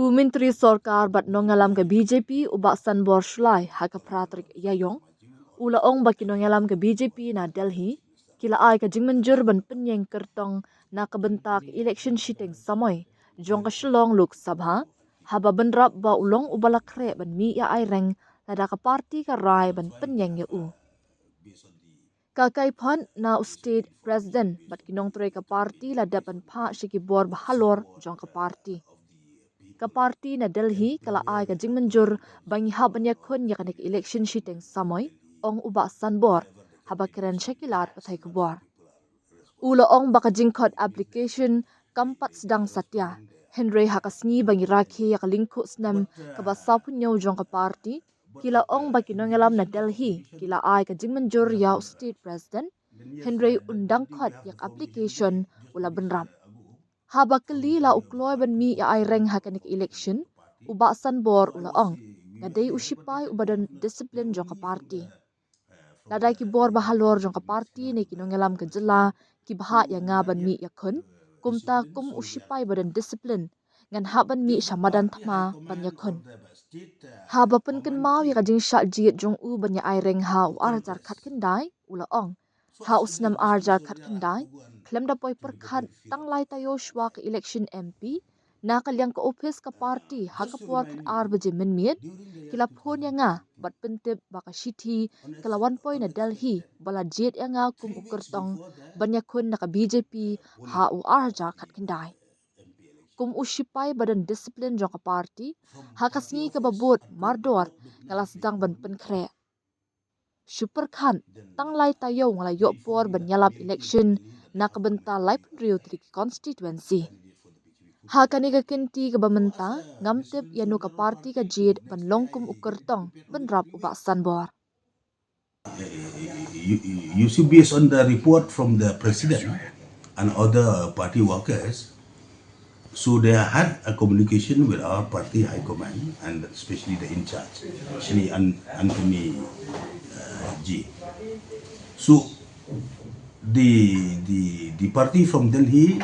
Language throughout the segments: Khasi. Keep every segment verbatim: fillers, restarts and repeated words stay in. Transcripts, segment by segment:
U Myntri Sorkar bad nongïalam ka B J P u Bah Sanbor Shullai ha ka phra tarik Ïaïong u la ong ba ki nongïalam ka B J P na Delhi ki la ai ka jingmynjur ban pynïeng kyrtong na ka bynta ka election shiteng samoi jong ka Shillong Lok Sabha, haba bynrap ba u long uba la khreh ban mih ïa ai reng lada ka parti ka rai ban pynïeng ïa u. Ka kaiphod na u State President bad ki nongtrei ka parti la dep ban phah sha ki bor bahalor jong ka parti. Ka parti na Delhi ka la ai ka jingmynjur ba ngi hap ban ïakhun ïa kane ka election shiteng samoi, ong u Bah Sanbor haba kren sha ki lad pathai khubor. U la ong ba ka jingkhot application kam pat sdang satia, hynrei ha ka sngi ba ngi rakhe ïa ka lyngkhuh snem kaba sawphew hynñiew jong ka parti, ki la ong ba ki nongïalam na Delhi ki la ai ka jingmynjur ïa u State President, hynrei un dang khot ïa ka application u la bynrap. Haba kylli la u kloi ban mih ïa ai reng ha kane ka election, u Bah Sanbor u la ong, nga dei u shipai uba don discipline jong ka parti. Lada ki bor bahalor jong ka parti ne ki nongïalam ka jylla ki bhah ïa nga ban mih ïakhun, kumta kum u shipai ba don discipline ngan hap ban mih sha madan thma ban ïakhun. Haba pynkynmaw ïa ka jingshah jied jong u ban ïa ai reng ha u arhajar khatkhyndai, u la ong, ha u snem arhajar khatkhyndai, khlem da poi pyrkhat tang lai taïew shuwa ka election M P, na ka liang ka ophis ka parti ha ka por khatar baje mynmiet, ki la phone ïa nga bad pyntip ba ka shithi ka la wan poi na Delhi ba la jied ïa nga kum u kyrtong ban ïakhun na ka B J P ha u arhajar khatkhyndai. Kum u shipai ba don discipline jong ka parti, ha ka sngi kaba bud mardor nga la sdang ban pynkhreh. Shu pyrkhat, tang lai taïew nga la ïoh por ban ïalap election na ka bynta laiphew hynriew tylli ki constituency. Ha kane ka kynti kaba mynta ngam tip ïano ka parti ka jied ban long kum u kyrtong bynrap u Bah Sanbor. You, you see, based on the report from the president and other party workers, so they had a communication with our party high command and especially the in charge, Shri An- Anthony uh, G. So the, the, the party from Delhi,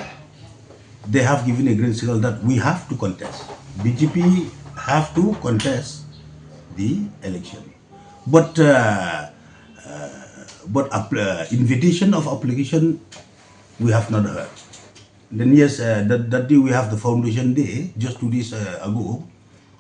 they have given a green signal that we have to contest. B J P have to contest the election. But uh, uh, but uh, invitation of application we have not heard. Then yes, uh, that, that day we have the foundation day, just two days uh, ago,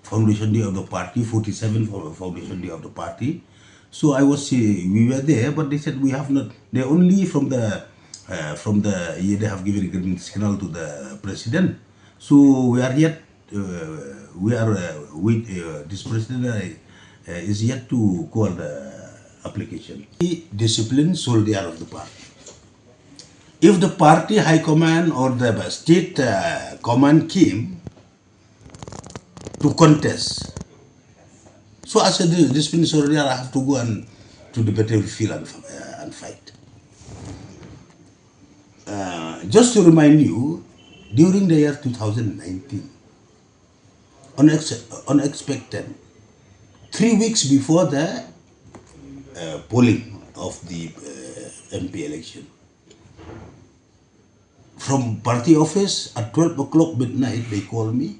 foundation day of the party, forty-seven for foundation day of the party. So I was, uh, we were there, but they said we have not. They only from the uh, from the yeah, they have given a green signal to the president. So we are yet uh, we are uh, with uh, this president uh, uh, is yet to call the application. Discipline soldier of the party. If the party high command or the state uh, command came to contest, so as a discipline soldier, I have to go and to the battlefield and, uh, and fight. Uh, just to remind you, during the year two thousand nineteen, unex- unexpected, three weeks before the uh, polling of the uh, M P election, from party office at twelve o'clock midnight, they call me.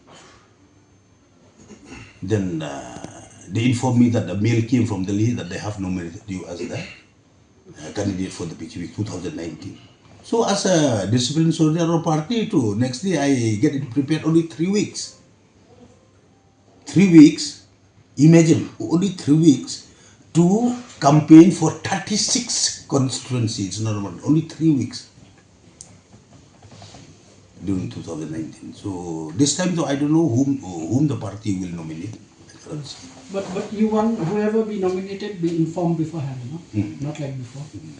Then uh, they inform me that the mail came from Delhi that they have nominated you as the uh, candidate for the P G P two thousand nineteen. So as a disciplined soldier of party too, next day I get it prepared only three weeks. Three weeks, imagine, only three weeks to campaign for thirty-six constituencies. It's not about only three weeks during two thousand nineteen. So this time, though, I don't know whom whom the party will nominate. But but you want whoever be nominated be informed beforehand, no? Mm. Not like before. Mm.